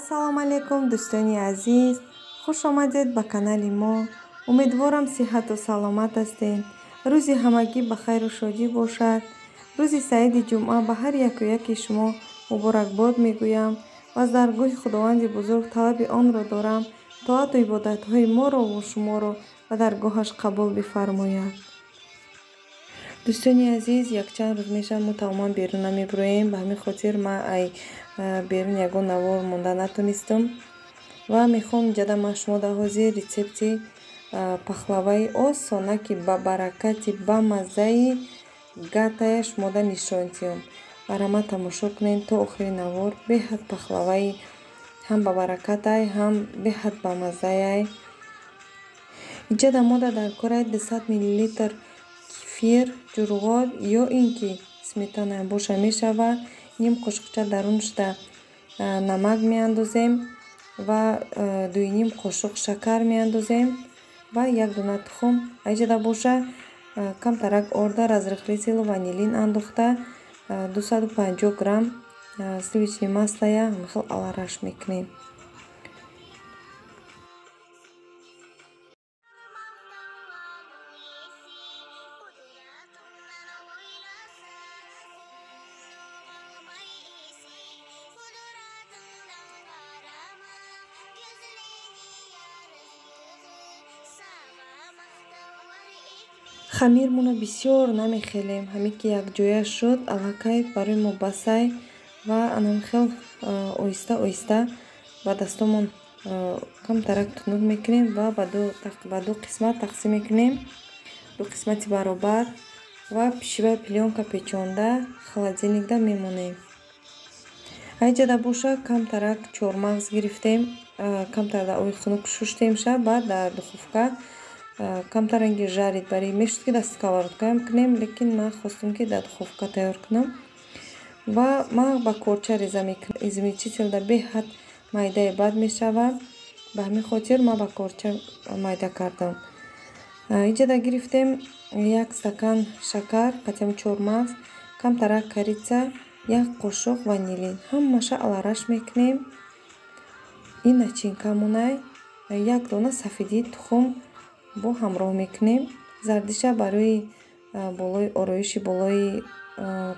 Ассалому алайкум дӯстони азиз, хуш омадед ба канали мо. Умедворам сиҳату саломат ҳастед. Рӯзи ҳамагӣ ба хайру шодӣ бошад. Рӯзи саиди ҷумъа ба ҳар яку яки шумо муборакбод мегӯям ва аз даргоҳи Худованди бузург талаби онро дорам, тоату ибодатҳои моро ва шуморо ба даргоҳаш қабул бифармояд. Дӯстони азиз, якчанд рӯз мешавад мо тамоман берун намебироем. Ба ҳамин хотир ман ай берун ягон навор монда натонистам ва мехоҳам ҷада ман шумо дар ҳозир рецепти пахлаваи осона, ки ба баракати ба маззаи гатая шумода нишон диҳам. Марҳамат тамошо кунед то охири навор. Беҳад пахлаваи ҳам ба баракатай, ҳам беҳад ба маззаяй. Иҷада мода дар корай 200 миллилитр кефир, ҷурғот ё ин ки сметана боша мешава. Ним қошуқча дарунашда намак меандозем ва 2,5 қошуқ шакар меандозем ва як дона тухм. Аиҷада боша камтарак орда разрыхлителу ванилин андохта 250 грамм сливочное маслоя ҳамихел алараш мекунем. Хамирмонро бисёр намехелем, ҳамин ки якҷоя шуд аллакай барои мо басай ва анамхел оҳиста оҳиста ба дастомон камтарак тунук мекунем ва ба ду қисмат тақсим мекунем, ду қисмати баробар ва пишибаи плёнка печонда холодильникда мемонем. Аиҷада боша камтарак чормағз гирифтем, камтар дар оби хунук шуштемша, баъд дар духовка камтар ранги жарид бари мешуд, ки дар сковородкаам кунем, лекин ман хостам, ки дар духовка тайёр кунам ва ман ба корча реза мекунам. Измельчителда беҳад майдаи бад мешавад, ба ҳамин хотир ман ба корча майда кардам. Иҷада гирифтем як стакан шакар, қатъиам чормағз, камтарак корица, як қошуқ ванилин. Ҳамаша алараш мекунем. Ин начинкамонай як дона сафедии тухм бо ҳамроҳ мекунем. Зардиша барои болои ороиши болои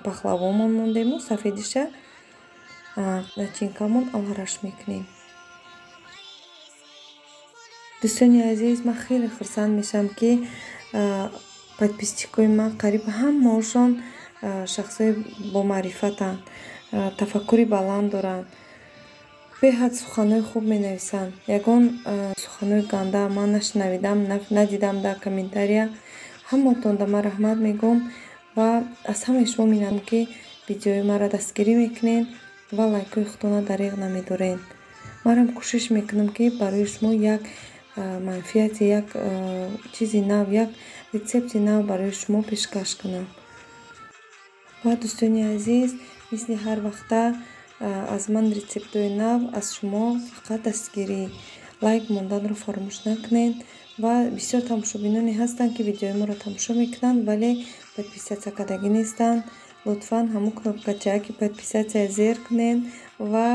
пахлавомон мондему сафедиша начинкамон алараш мекунем. Дӯстони азиз, ман хеле хурсанд мешавам, ки подписчикои ман қариб ҳамаошон шахсҳои бомаърифатанд, тафаккури баланд доранд, беҳад суханҳои хуб менависанд. Ягон суханҳои ганда ман нашунавидам, надидам дар комментария. Ҳамаотон да ман раҳмат мегӯм ва аз ҳамаи шумо миннатдорам, ки видеои маро дастгирӣ мекунед ва лайкҳои худтонро дариғ намедоред. Манам кӯшиш мекунам, ки барои шумо як манфиати, як чизи нав, як рецепти нав барои шумо пешкаш кунам. Ва дӯстони азиз, мисли ҳар вақта аз ман рецептҳои нав, аз шумо фақат дастгирӣ, лайк монданро фаромӯш накунед. Ва бисёр тамошобиноне ҳастанд, ки видеои моро тамошо мекунанд, вале подписаться кардагӣ нестанд. Лутфан ҳамон кнопкачае, ки подписаться зер кунед ва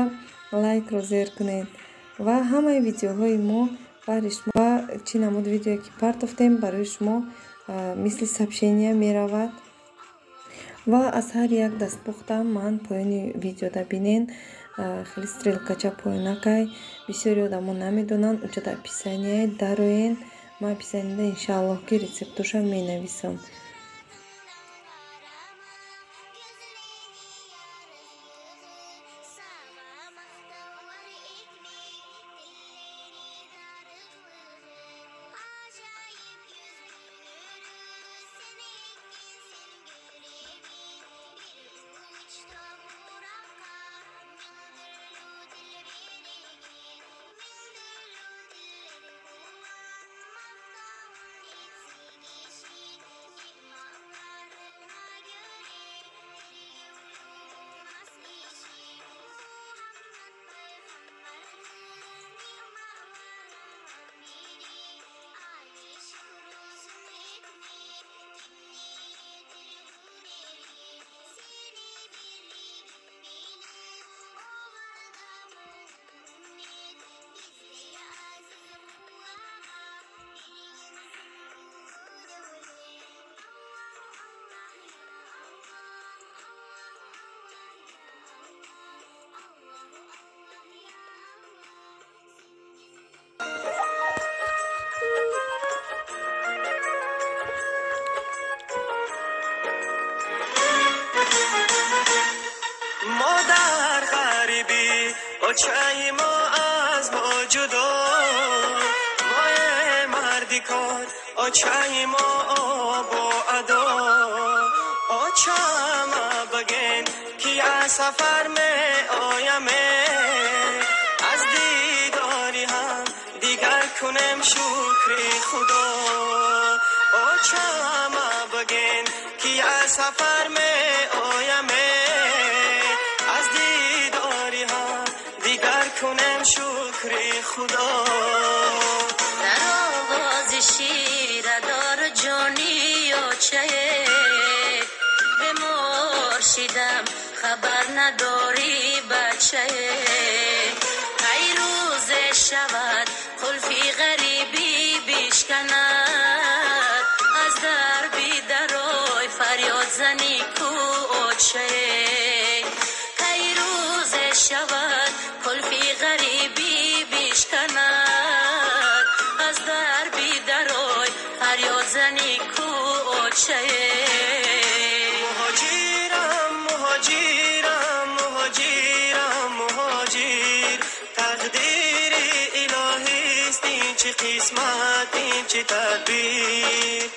лайкро зер кунед ва ҳамаи видеоҳои мо баҳри шумо ва чӣ намуд видеое ки партофтем барои шумо мисли сообщения меравад. Ва аз ҳар як дастпухтам ман поёни видеода бинен, хеле стрелкача поёнакай, бисёри одамо намедонанд, унҷода описание дароен. Ман описаниеда иншааллоҳ ки рецептоша менависам. очаи мо аз мо ҷудо, мое марди кор, очаи мо бо адо. Очама баген ки аз сафар меояме, аз дидори ҳам дигар кунем шукри Худо. Очама баген ки аз сафар меояме, аз дидори ҳам дигар кунем шукри Худо. Дар оғози ширадор ҷони очае, бемор шидам хабар надорӣ бачае. Ай рӯзе шавад қулфи ғарибӣ бишканад, аз дарби дарой фарёд занӣ ку очае. Кай рӯзе шавад қулфи ғарибӣ бишканад, аз дарби дарой фарёд занӣ ку очае. Муҳоҷирам, муҳоҷирам, муҳоҷирам, муҳоҷир, тақдири илоҳист ин чӣ қисмат, ин чӣ тадбир.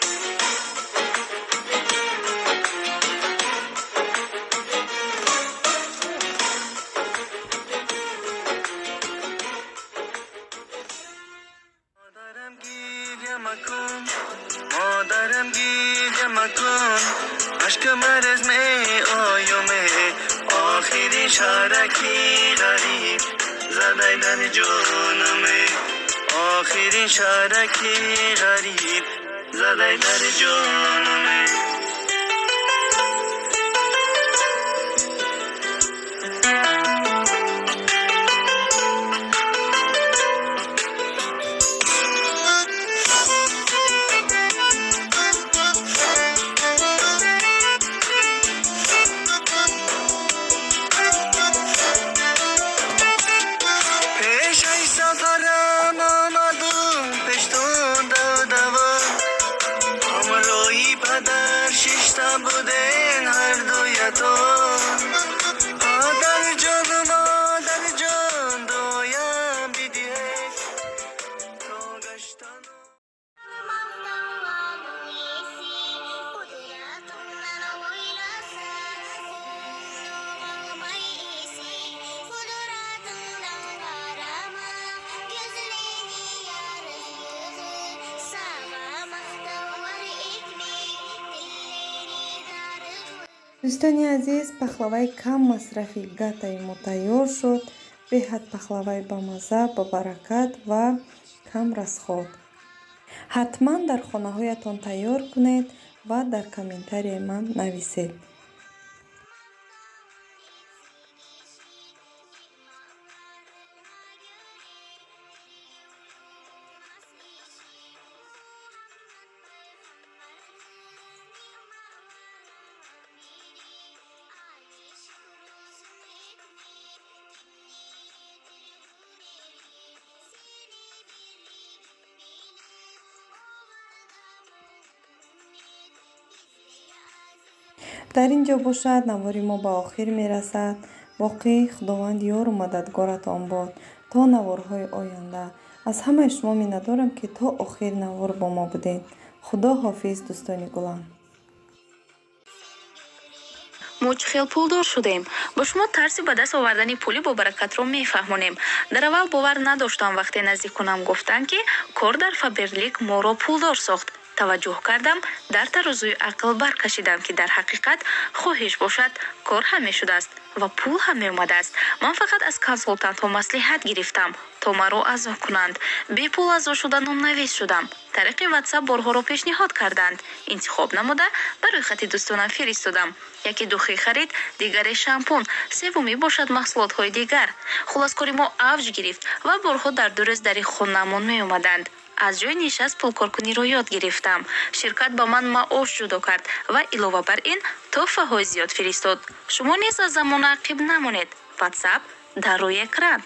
Модарам гиря макун, модарам гиря макун, ашк мараз меоюме, охири шараки ғариб задай дар ҷонаме, охири шараки ғариб задай дар ҷонаме. Буден ҳар дуятон, падарҷон, модарҷон, дуоям бидиҳед то гаштан. Дӯстони азиз, пахлаваи кам масрафи гатаи мо тайёр шуд. Беҳад пахлаваи бамазза, бабаракат ва кам расход. Ҳатман дар хонаҳоятон тайёр кунед ва дар комментарияи ман нависед. Дар ин ҷо бошад навори мо ба охир мерасад. Боқӣ Худованд ёру мададгоратон бод то наворҳои оянда. Аз ҳамаи шумо миннатдорам, ки то охир навор бо мо будед. Худо ҳофиз, дӯстони гулам. Мо чӣ хел пулдор шудем? Бо шумо тарзи ба даст овардани пули бобаракатро мефаҳмонем. Дар аввал бовар надоштам, вақте наздиконам гуфтанд, ки кор дар Фаберлик моро пулдор сохт. Таваҷҷӯҳ кардам, дар тарозуи ақл баркашидам, ки дар ҳақиқат хоҳиш бошад, кор ҳам мешудааст ва пул ҳам меомадааст. Ман фақат аз консултантҳо маслиҳат гирифтам, то маро аъзо кунанд. Бепул аъзо шуда номнавис шудам. Тариқи ватсап борҳоро пешниҳод карданд. Интихоб намуда ба рӯйхати дӯстонам фиристодам. Яке духӣ харид, дигаре шампун, севумӣ бошад маҳсулотҳои дигар. Хулос, кори мо авҷ гирифт ва борҳо дар ду рӯз дари хонамон меомаданд. Аз ҷои нишаст пулкоркуниро ёд гирифтам. Ширкат ба ман маош ҷудо кард ва илова бар ин тӯҳфаҳои зиёд фиристод. Шумо низ аз замона ақиб намонед. Ватсап дар рӯи экран.